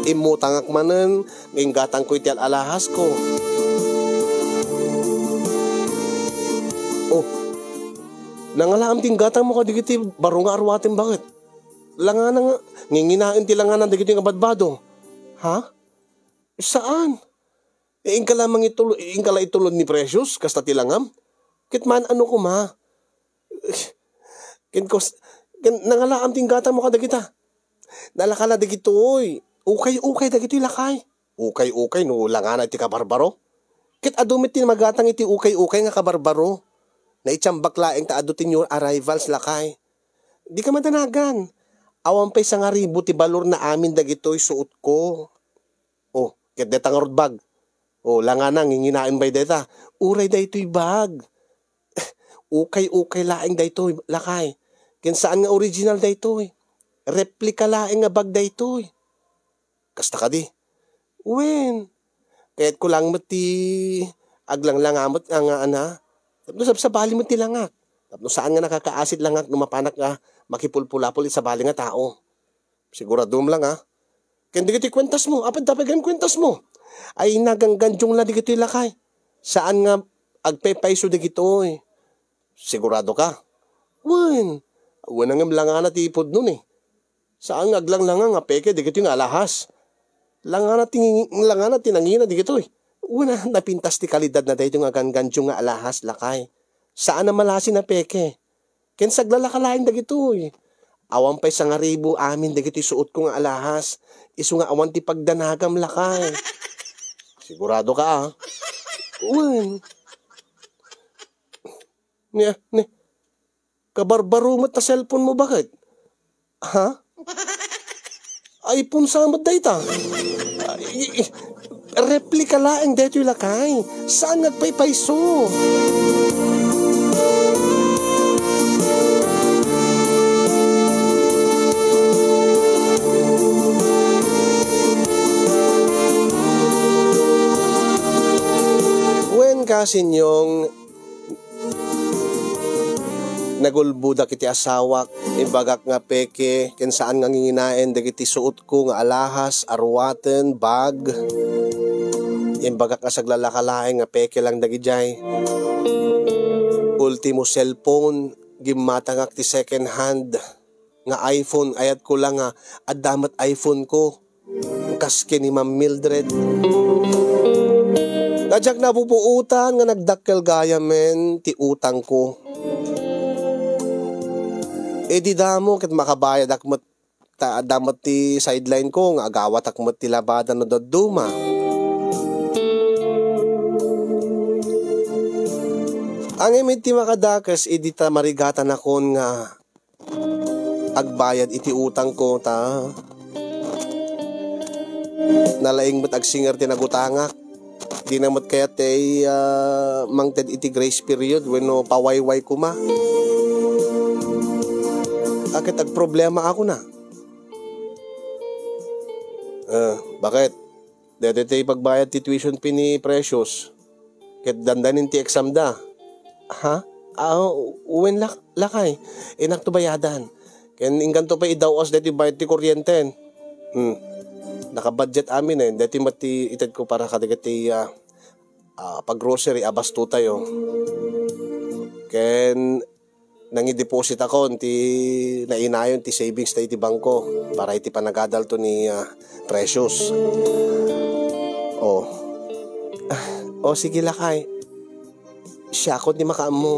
Immutangak manen, nga inggatangko iti al-alahasko. Oh, nangalaam ti inggatangmo kadagiti baro nga aruaten, baket? Langana nga, nginginaen ti langana dagiti nga badbado. Ha? Saan? Eh, inka la mangitulo-, inka la itulod ni Precious, kasta ti langam? Ket man-ano koma? Ken kus-, ken nangalaam ti inggatangmo kadagita. Nalaka la dagitoy. Ukay-ukay dagitoy, lakay. Ukay-ukay no langana iti kabarbaro. Ket adu met ti magatang iti ukay-ukay nga kabarbaro. Naitambak laeng ta adu ti new arrivals, lakay. Dika madanagan. Awan pay sangaribu ti balor na amin dagitoy suotko. Oh, ket deta ngarud bag. Oh, langana, nginginaen pay deta. Uray daytoy bag. Ukay-ukay laeng daytoy, lakay. Ken saan nga original daytoy. Replika laeng nga bag daytoy. Kasta kadi? Wen, kayatko lang met ti aglanglangamet nga, nga ana. Tapno sabsabali met ti langak. Tapno saan nga nakakaasit langak no mapanak nga makipulpulapol iti sabali nga tao. Siguradom lang, ha? Ken dagiti kuentasmo, apay dapay gayam kuentasmo? Ay, naganggandiong la dagitoy, lakay. Saan nga agpaypayso dagitoy? Sigurado ka? Wen, wen ngem langana ti pudno ni. Saan nga aglanglanga nga peke dagitoy nga alahas? Langana ti ngi-, langana ti nangina dagitoy. Wen, napintas ti kalidad na daytoy nga ganggandiong nga alahas, lakay. Saan a malasi a peke. Ken saglalaka laeng dagitoy. Awan pay sangaribu amin dagitoy suotko nga alahas. Isu nga awan ti pagdanagam, lakay. Sigurado ka, ah? Wen. Ni, ni, kabarbaro met ta cellphone mo, baket? Ha? iPhone sa met dayta. Ay, i-, replika laeng daytoy, lakay. Saan nga agpaypayso? Wen, kasinyong, nagulbodak iti asawak, imbagak nga peke, ken saan nga nginginaen dagiti suotko nga alahas, a ruaten, bag. Imbagak nga saglalaka laeng nga peke lang dagidiay. Ultimo cellphone, gimmatangak ti second hand nga iPhone, ayatko lang nga adda met iPhone ko. Kas ken ni Ma'am Mildred. Nga diak napupuotan nga nagdakkel gayamen ti utangko. Idi damo ket makabayadak met ta adda met ti sideline ko nga agawatak met ti labada no dadduma. Ngem iti makadakes idi ta marigatanakon nga agbayad iti utangko ta nalaing met agsinger ti nagutangak. Dina met kayat ti, ah, mangted iti grace period wenno pawayway koma. Aket agproblema ako na. Ah, baket? Daytoy ti pagbayad ti tuition fee ni Precious. Ket dandanin ti exam da. Ha? Ah, wen lak-, lakay. Inakto bayadan. Ken ingganto pay idaw-as daytoy bayad ti kuryenten. Hmm. Naka-budget amin eh. Daytoy met ti itedko para kadagiti, ah, ah, pag-grocery a basto tayo. Ken nangidepositakon ti nainayon ti savings ta iti bangko para iti panagadalto ni, ah, Precious. Oh. Ah, oh, sige lakay. Siakon ti makaammo.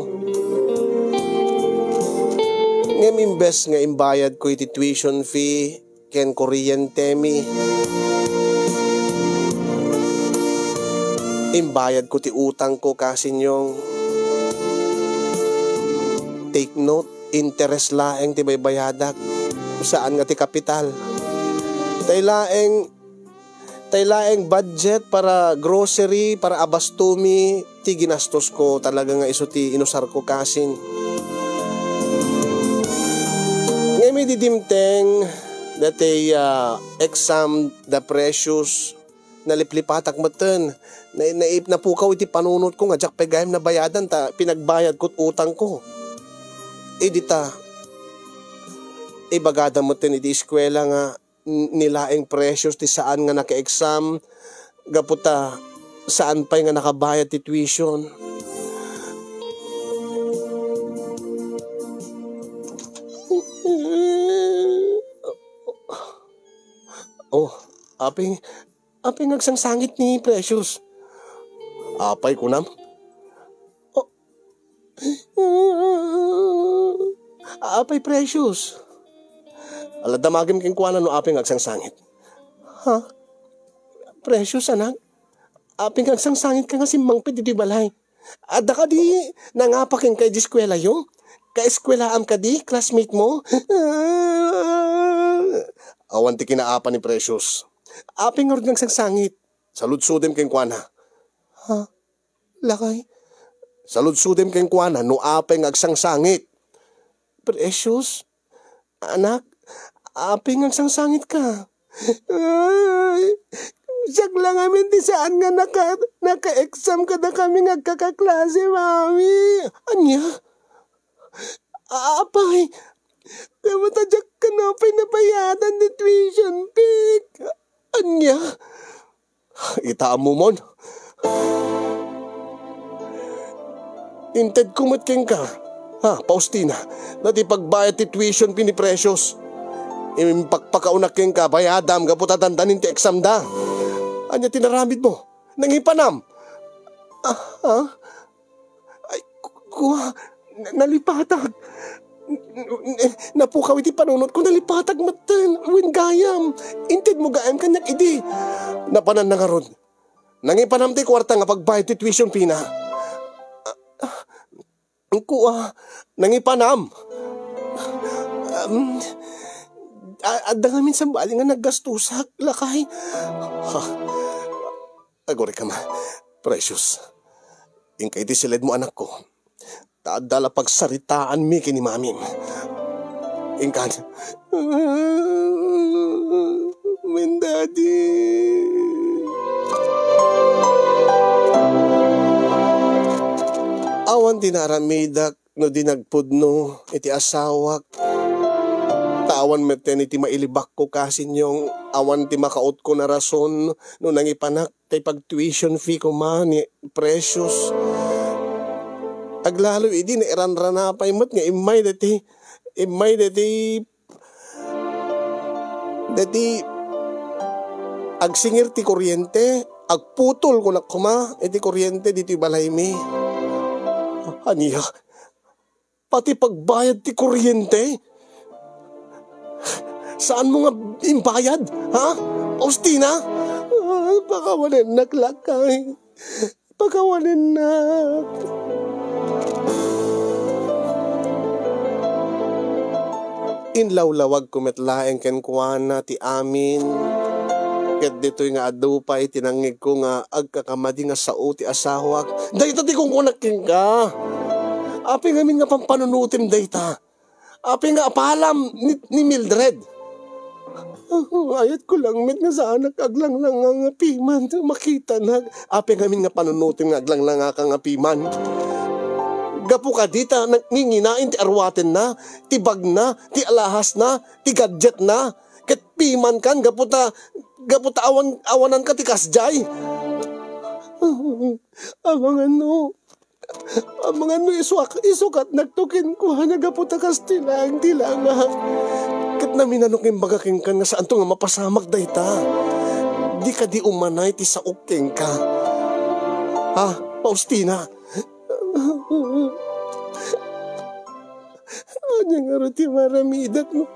Ngem imbes nga imbayadko iti tuition fee, ken kuryentemi. Imbayadko ti utangko, kasinyong. Take note, interes laeng ti baybayadak. Saan nga ti kapital. Tay laeng, tay laeng budget para grocery, para abastomi, ti ginastosko, talaga nga isu ti inusarko kasin. Ngem idi dimteng daytoy, ah, exam da Precious, naliplipatak metten. Na-, naip-, napukaw iti panunotko nga diak pay gayam nabayadan ta pinagbayadko ti utangko. Idi ta, ibagada metten iti eskuela nga n-, ni laeng Precious ti saan nga naka-exam gapu ta saan pay nga nakabayad ti tuition. Oh, apay, apay nga agsangsangit ni Precious? Apay, kunam? Oh, Apay, Precious? Ala, damagem kenkuana no apay nga agsangsangit. Ha? Precious, anak? Apay nga agsangsangitka nga simmangpet ditoy balay? Adda kadi nangapa kenka idiay eskuelayo? Kaeskuelaam kadi, classmate mo? Awan ti kinaapa ni Precious. Apay ngarud nga agsangsangit? Saludsodem kenkuana. Ha? Lakay? Saludsodem kenkuana no apay nga agsangsangit. Precious? Anak, apay nga agsangsangitka? Ay, siak la ngamin ti saan nga naka-, naka-exam kadakami nga agkakaklase, Mami. Ania? Apay, kamo ta diak kano pay nabayadan ti tuition fee. Ania? Ita ammom. Intedko met kenka, ha, Faustina, dayta ti pagbayad ti tuition fee ni Precious. Impakpakaonak kenka, bayadam gapu ta dandanin ti examda. Ania ti naramidmo? Nangipanam? Ah, ha? Ay, ku-, kua, na-, nalipatag. N-, n-, napukaw iti panunotko, nalipatag metten. Wen gayam, intedmo gayam kaniak idi. Napananna ngarud. Nangipanam ti kuarta nga pagbayad ti tuition fee na. Ah, ah, kua, nangipanam. Um, a-, adda ngamin sabali nga naggastusak, lakay. Ha. Agurayka man, Precious. Inka iti siledmo, anakko. Ta adda la pagsaritaanmi ken ni Mamim. Inkan. Wen, Daddy. Awan ti naaramidak no di nagpudno iti asawak. Ta awan metten iti mailibakko, kasinyong, awan ti makautko a rason no nangipanak tay pag-tuition fee koma ni Precious. Aglalo idi nairanrana pay met nga immay daytoy, immay daytoy, daytoy agsingir ti kuryente, agputol, kunak koma, iti kuryente ditoy balaymi. Ania? Pati pagbayad ti kuryente? Saanmo nga imbayad, ha? Faustina? Ah, pakawanennak, lakay. Pakawanennak. Inlawlawagko met laeng kenkuana ti amin. Ket ditoy nga adu pay ti nangngegko nga agkakamadi nga sao ti asawak. Dayta ti kunkunak kenka. Apay ngamin nga pampanunotem dayta? Apay nga apalam ni, ni Mildred? Ayatko lang met nga saanak aglanglanga nga piman makitanak. Apay ngamin nga panunotem nga aglanglangakan nga piman? Gapu kadi ta nanginginain ti arwatenna, ti bagna, ti alahasna, ti gadgetna, ket pimankan gapu ta, gapu ta awan, awananka ti kasdiay. Amangan no, amangan no isuak-, isukatnakto kenkuana gapu ta kas ti laeng ti langak. Ket naminanok nga imbaga kenkan nga saanto nga mapasamak dayta. Di kadi umanay ti saok kenka. Ha, Faustina? Ania ngarud ti maramidak no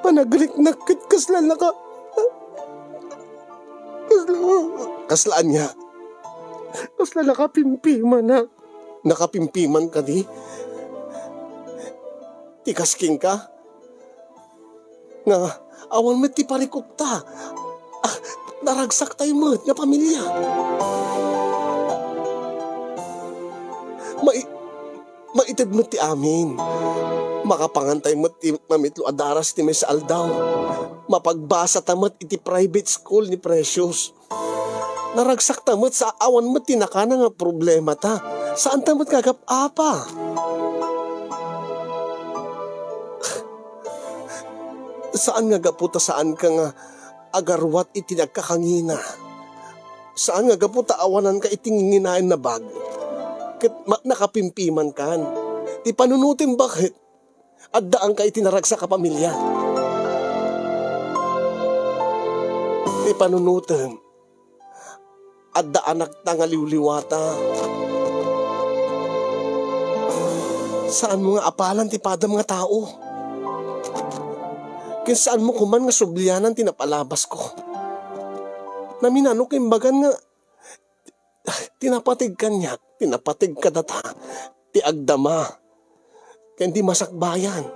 panagriknak ket kasla naka-, kasla, kasla ania? Kasla nakapimpimanak. Nakapimpiman kadi? Ti kas kenka? Nga awan met ti parikutta. Ah, naragsak tayo met nga pamilya. Mai-, maited met ti amin. Makapangan tayo met ti mamitlo a daras ti maysa aldaw. Mapagbasa ta met iti private school ni Precious. Naragsak ta met sa awan met ti nakana nga problema ta. Saan ta met nga agap-apa. Saan nga gapu ta saan ka nga agaruat iti nagkakangina. Saan nga gapu ta awanan ka iti nginginaen na bag. Ket ma-, nakapimpiman kan. Ti panunutim baket, addaan ka iti naragsak a pamilya. Ti panunutem, adda anakta nga liwliwata. Saanmo nga apalan ti padam nga tao. Ken saanmo koman nga sublianan ti napalabasko. Naminanok imbagan nga ti napateg kaniak, ti napateg kadata, ti agdama, ken ti masakbayan,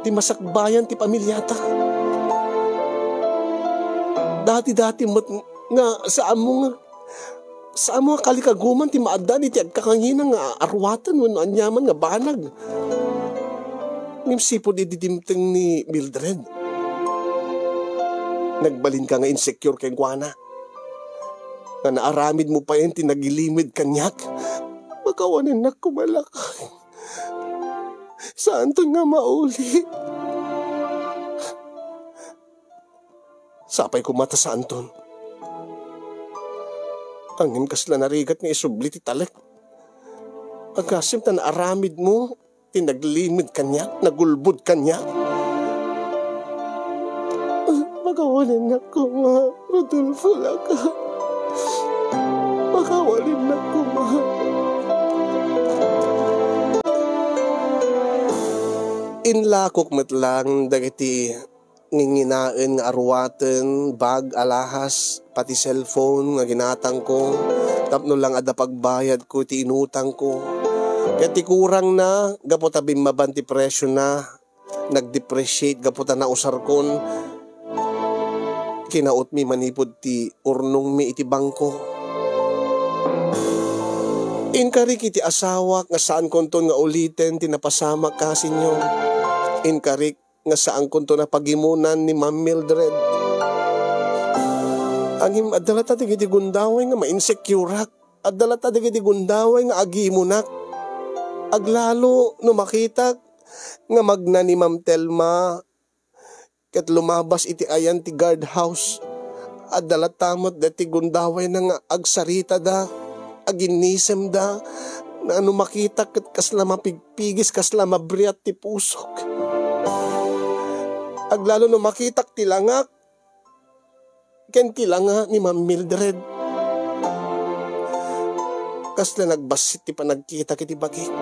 ti masakbayan ti pamiliata. Dati-dati met nga saanmo nga, saanmo nga kalikaguman ti maaddaan iti agkakangina nga aruaten wenno aniaman nga banag. Ngem sipud idi dimteng ni Mildred, nagbalinka nga insecure kenkuana. Nga naaramidmo payen ti naglimed kaniak. Makawanennak koma lakay. Saanton nga mauli. Sapay koma ta saanton. Ngem kasla narigat nga isubli ti talek. Agasem ta naaramidmo ti naglimed kaniak, nagulbod kaniak. Makawanennak koma, Rodolfo, lakay. Makawanennak koma. Inlakok met lang dagiti nginginaen nga aruaten, bag, alahas, pati cellphone nga ginatangko tapno lang adda pagbayadko iti inutangko. Ket ti kurangna, gapu ta bimmaban ti presiona, nag-depreciate gapu ta nausarkon, kinautmi manipud ti urnongmi iti bangko. Inkarik iti asawak nga saankonton nga uliten ti napasamak, kasinyo. Inkarik nga saankonton a pagimunan ni Ma'am Mildred. Ngem adda latta dagiti gundaway nga mainsecureak. Adda latta dagiti gundaway nga agimunak. Aglalo no makitak nga magna ni Ma'am Telma ket lumabas iti ayan ti guardhouse. Adda latta met dagiti gundawayna nga agsaritada, aginnisemda, nga no makitak ket kasla mapigpigis, kasla mabriat ti pusok. Aglalo no makitak ti langak ken ti langa ni Ma'am Mildred. Kasla nagbassit ti panagkitak iti bagik.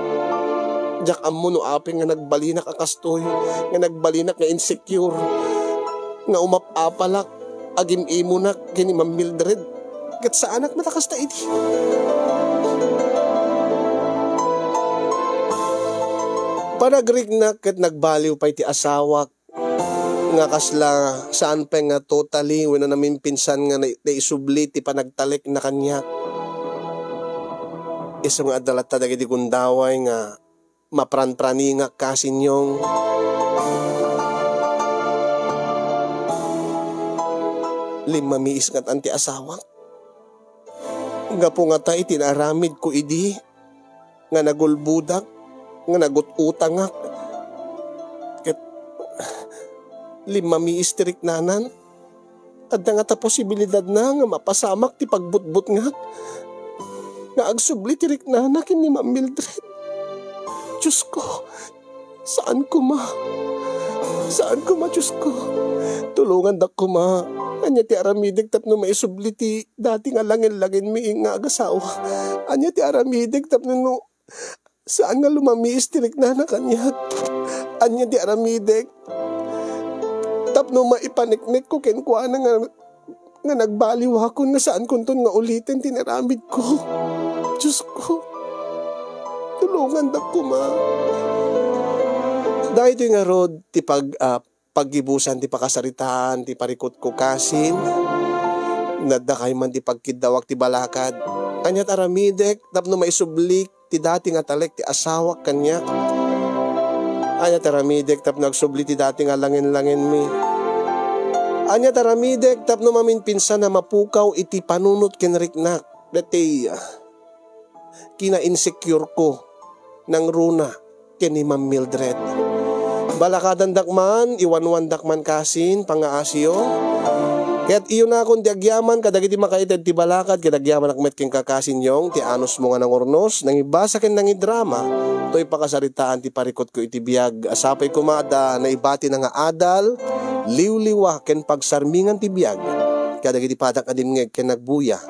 Diak ammo no apay nga nagbalinak a kastoy, nga nagbalinak nga insecure, nga umap-apalak, agim-imunak ken ni Ma'am Mildred. Ket saanak met a kasta idi. Panagriknak ket nagbaliw pay ti asawak nga kasla saan pay nga totally wenno namimpinsan nga na-, naisubli ti panagtalekna kaniak. Isu nga adda latta dagiti gundaway nga mapranpraningak, kasinyong. Limmamiis ngatan ti asawak. Gapu ngata iti naaramidko idi, nga nagulbodak, nga nagut-utangak. Ket limmamiis ti riknanan. Adda ngata posibilidadna nga mapasamak ti pagbutbutngak nga agsubli ti riknana ken ni Ma'am Mildred. Diosko, saan koma. Saan koma, Diosko. Tulongandak koma. Ania ti aramidek tapno maisubli ti dati nga langen-langenmi nga agasawa? Ania ti aramidek tapno no saan nga lumamiis ti riknana kaniak? Ania ti aramidek tapno maipaneknekko kenkuana nga, nga nagbaliwakon nga saankonton nga uliten ti naramidko? Diosko, tulongandak koma. Daytoy ngarud ti pag-, ah, paggibusan ti pakasaritaan ti parikutko, kasin. Naddakayo man ti pagkiddawak ti balakad. Ania ti aramidek tapno maisublik ti dati nga talek ti asawak kaniak? Ania ti aramidek tapno agsubli ti dati nga langen-langenmi? Ania ti aramidek tapno mamimpinsan a mapukaw iti panunot ken riknak? Dati, ah, kina-insecureko nangruna ken ni Ma'am Mildred. Balakadandak man, iwanwandak man kasin pangngaasiyo. Ket iyunakon ti agyaman kadagiti makaited ti balakad, ket agyamanak met kenka, kasinyong, ti anusmo nga nangurnos, nangibasa ken nangidrama toy pakasaritaan ti parikutko iti biag. Sapay koma ta naibatina nga adal, liwliwa ken pagsarmingan ti biag kadagiti padak a dimngeg ken nagbuya.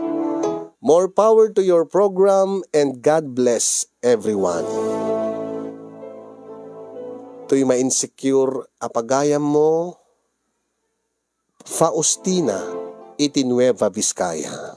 More power to your program and God bless everyone. Toy ma-insecure a pagayammo, Faustina, iti Nueva Vizcaya.